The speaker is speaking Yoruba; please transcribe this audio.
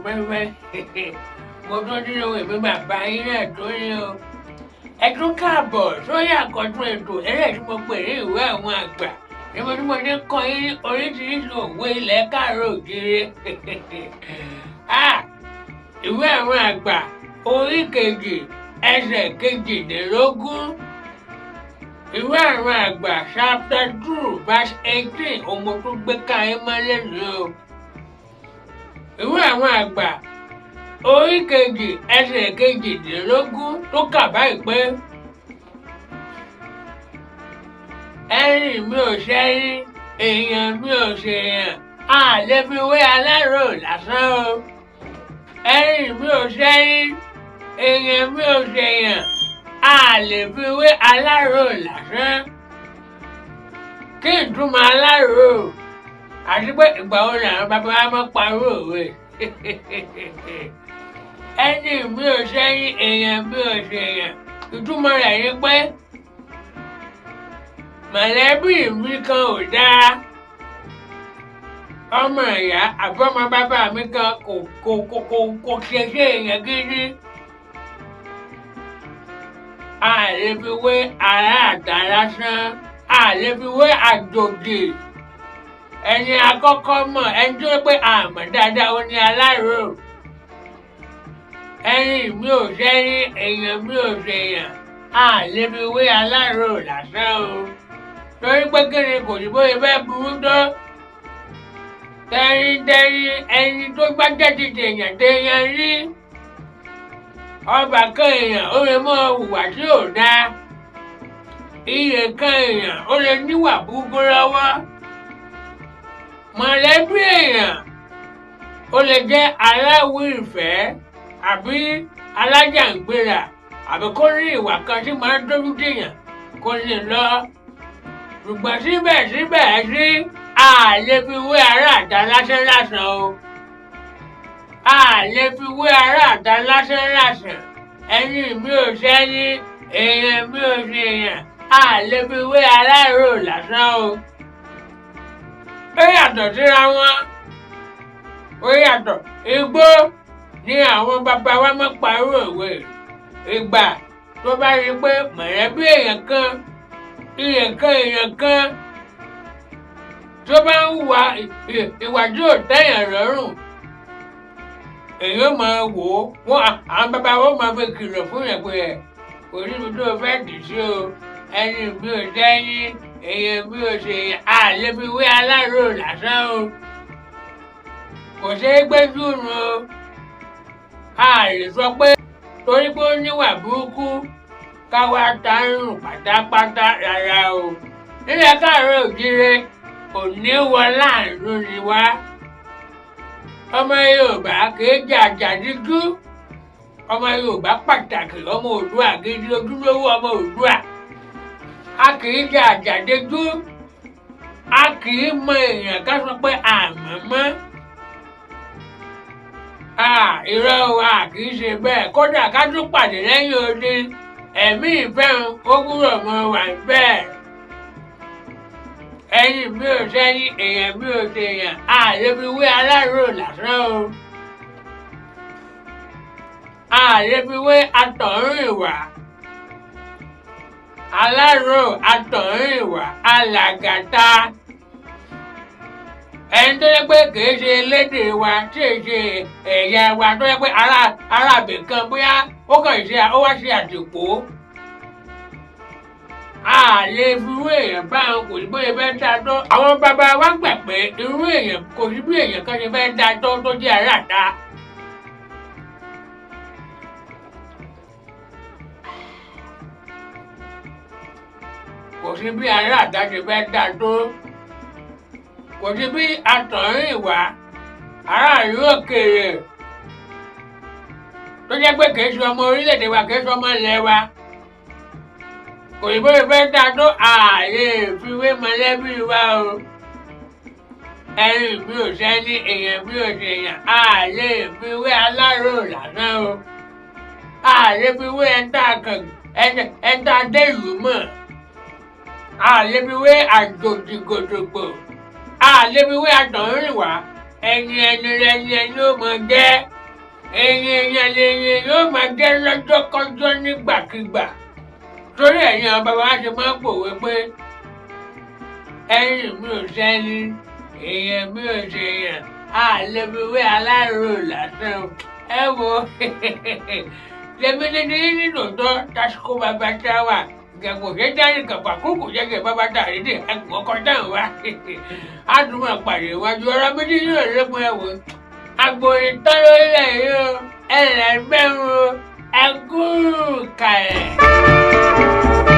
Fẹ́fẹ́ mo tún dúró èmi bàbá yín náà tó ní o. Ẹ tún káàbọ̀ sórí àkọ́tún ètò eléyìí tí mo pè ní ìwé àwọn àgbà, níbi tí mo ti ń kọ́ yín ní oríṣiríṣi òwe ilẹ̀ káàárọ̀ òjíire. Ìwé àwọn àgbà orí kejì ẹsẹ̀ 18. Ìwé àwọn àgbà chapter 2 verse 18 òun tó gbé káyé mọ́lẹ̀ ní o. Ìwé àwọn àgbà orí kejì ẹsẹ̀ 18 tó kà báyìí pé: ẹ̀rín mi ò ṣẹ́yìn, èèyàn mi ò ṣèyàn, a lè fi wé alárò lásán o. Ẹ̀rín mi ò ṣẹ́yìn, èèyàn mi ò ṣèyàn, a lè fi wé alárò lásán. Kí n túmọ̀ alárò àti pé ìgbà wo làwọn bàbá wa máa parọ́ òwe? Ẹni mi ò ṣẹ́yìn, èèyàn mi ò ṣèyàn, ìtumọ̀ rẹ̀ ni pé mọ̀lẹ́bí mi kan ò dáa, ọmọ ìyá àbọ̀mọ bàbá mi kan kò kò kò kò kò ṣe ṣe èèyàn gidi. A lè fi wé ará àta lásán, a lè fi wé àjòjì. Ẹni àkọ́kọ́ mọ̀, ẹni tó pé àmọ̀ dáadáa ó ní alárò. Ẹni mi ò ṣẹ́yìn, èèyàn mi ò ṣèyàn, a lè fi wé alárò lásán o. Torí pé kíni kò sí bóyá bẹ́ẹ̀ burú tó. Tẹ́yìntẹ́yìn ẹni tó gbájẹ́ ti tèèyàn téèyàn rí. Ọba kan èèyàn ó lè mọ hùwà tí ò dáa. Iye kan èèyàn ó lè níwà burúkú lọ́wọ́. Mọ̀lẹ́bí èèyàn ó lè jẹ́ aláwọ̀ ìfẹ́ àbí alájàngbìlà àbí kó ní ìwà kan tí máa ń dójú tèèyàn kó lè lọ. Ṣùgbọ́n síbẹ̀síbẹ̀ sí a lè fi wé ará àta lásán lásán o. A lè fi wé ará àta lásán lásán. Ẹni mi ò ṣẹ́ni, èèyàn mi ò ṣèyàn, a lè fi wé alárò lásán o. Ó yàtọ̀ síra wọn. Ó yàtọ̀. Igbó ni àwọn bàbá wa máa ń parọ́ òwe. Ìgbà tó bá rí pé mọ̀lẹ́bí èèyàn kan, èèyàn kan èèyàn kan tó bá ń hùwà ìwà tí ò tẹ́yàn lọ́rùn, èèyàn máa wò ó. Wọ́n àwọn bàbá wọn máa fi kìlọ̀ fún yẹn pé ẹ̀ kò níbi tó fẹ́ dì sí o. Ẹni mi ò sẹ́yìn, èèyàn mi ò ṣèyàn, a lè fi wé alárò lásán o. Kò ṣeé gbé júùnù o. A lè sọ pé torí pé ó níwà burúkú ká wá tárùn pátápátá rárá o. Nílẹ̀ káàárọ̀ òjíire òní wọ láàánú ni wá. Ọmọ Yorùbá kìí jẹ àjàdíjú. Ọmọ Yorùbá pàtàkì, ọmọ Oòduà gidi, ojúlówó ọmọ Oòduà. A kìí jẹ àjàdíjú. A kìí mọ èèyàn ká sọ pé àmọ́ mọ́. Irọ́ o, a kìí ṣe bẹ́ẹ̀. Kódà ká tún pàdé lẹ́yìn odi, ẹ̀mí ìfẹ́ ó gbúdọ̀ mọ wà bẹ́ẹ̀. Ẹni mi ò sẹ́yìn, èèyàn mi ò ṣèyàn, a lè fi wé alárò lásán o. A lè fi wé atọ̀húnrìnwá. Alárò, atọ̀húnrìnwá, alàgàtà. Ẹni tó yẹ pé kìí ṣe elédè wa, tí ì ṣe ẹ̀yà wa, tó yẹ pé ará ibì kan bóyá ó kàn ṣe ó wá ṣe àtìpó. A lè fi irú èèyàn báwọn, kò sí bóyá fẹ́ dáa tó. Àwọn bàbá wa gbà pé irú èèyàn kò sí bí èèyàn kan ṣe fẹ́ dáa tó tó jẹ́ ará ìta. Kò sí bí ará ìta ṣe fẹ́ dáa tó. Kò sí bí atọ̀húnrìnwá ará ìlú òkèèrè tó jẹ́ pé kìí ṣe ọmọ orílẹ̀-èdè wa, kìí ṣe ọmọ ilẹ̀ wa. Kò sí bóyá fẹ́ dáa tó, a lè fi wé mọ̀lẹ́bí wa o. Ẹni mi ò sẹ́ni, èèyàn mi ò ṣèyàn, a lè fi wé alárò lásán o. A lè fi wé ẹni tá a dé ìlú mọ̀. A lè fi wé àjòjì gòdògbò. A lè fi wé àtọ̀húnrìnwá. Ẹni ẹni lẹni ẹni ó máa jẹ́. Ẹni èèyàn lèèyàn yóò máa jẹ́ lọ́jọ́kọ́jọ́ nígbàkigbà. Torí ẹ̀yin àwọn bàbá wa ṣe máa ń pòwe pé ẹ̀yìn mi ò sẹ́ni, èèyàn mi ò ṣèyàn, a lè fi wé alárò lásán. Ẹ wo lèmi ní ní nítòótọ́ tásìkò bàbá tá a wà gẹ̀gùn ṣe dání kàpà kúkú jẹ́gẹ̀ bàbá tá a rí dé ẹ̀gbọ́n ọkọ̀ dáhùn wá. A tún máa pàdé iwájú ọ̀rọ̀ méjì yóò lépin ẹ̀wò. Agbo ìtàn lórílẹ̀ yìí o, ẹ̀lẹ́gbẹ̀rún o, ẹ kú kàlẹ̀.